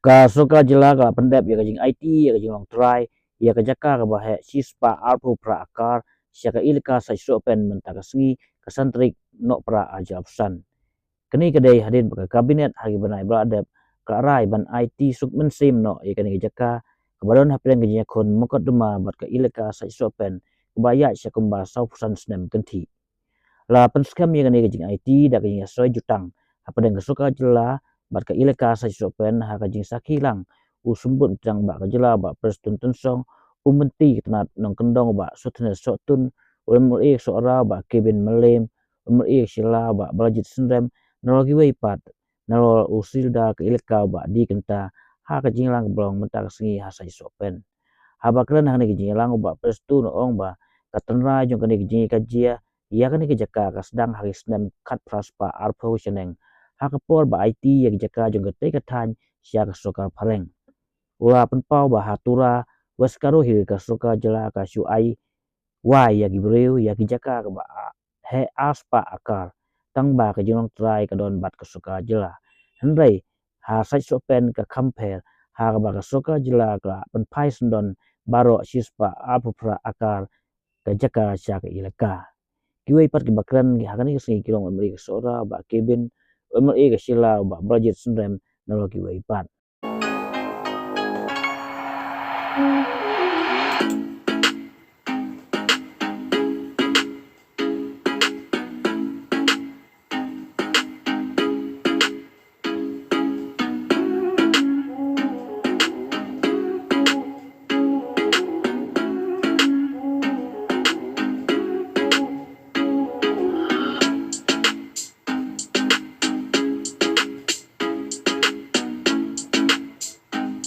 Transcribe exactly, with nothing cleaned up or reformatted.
Ka sorkar jylla ka la pyndep ïa ka jing-aiti ïa ka jinglong trai ïa ka jaka kaba heh shispah arphew phra akar sha ka elaka Saitsohpen mynta ka sngi, ka san tarik Nohprah arhajar arphew san. Kane ka dei hadien ba ka Cabinet ha ki bnai ba la dep ka la rai ban aiti suk mynsiem noh ïa kane ka jaka kaba don hapdeng ka jingïakhun mukotduma bad ka elaka Saitsohpen kaba ïaid sha kumba sawphew san snem kynthih. La pynskhem ïa kane ka jing-aiti da ka jingïasoi jutang hapdeng ka sorkar jylla bad ka elaka Saitsohpen ha ka jingsakhi lang u Symbud Tnad Bah ka jylla Bah Prestone Tynsong, u Myntri ka tnat nongkyndong Bah Sothenest Sohtun, u MLA ka Sohra Bah Kevin Mylliem, u MLA ka Shella Bah Balajied Synrem, nalor kiwei pat, nalor u Sildar ka elaka Bah D Kynta, ha ka jingïalang kaba long mynta ka sngi ha Saitsohpen. Haba kren ha kane ka jingïalang u Bah Prestone u ong ba ka tynrai jong kane ka jingïakajia ïa kane ka jaka ka sdang ha ki snem khatphra spah arphew shaneng, ha ka por ba aiti ïa ka jaka jong katei ka thaiñ sha ka sorkar phareng. U la pynpaw ba ha Tura, West Garo Hills ka sorkar jylla ka shu ai wai ïa ki briew ïa ki jaka kaba heh ar spah akar tang ba ka jinglong trai ka don bad ka sorkar jylla. Hynrei ha Saitsohpen ka kham pher, ha kaba ka sorkar jylla ka la pynphai syndon baroh shispah arphew phra akar ka jaka sha ka elaka. Kiwei pat kiba kren ha kane ka sngi ki long u MLA ka Sohra Bah Kevin, u MLA ka Shella Bah Balajied Synrem, nalor kiwei pat.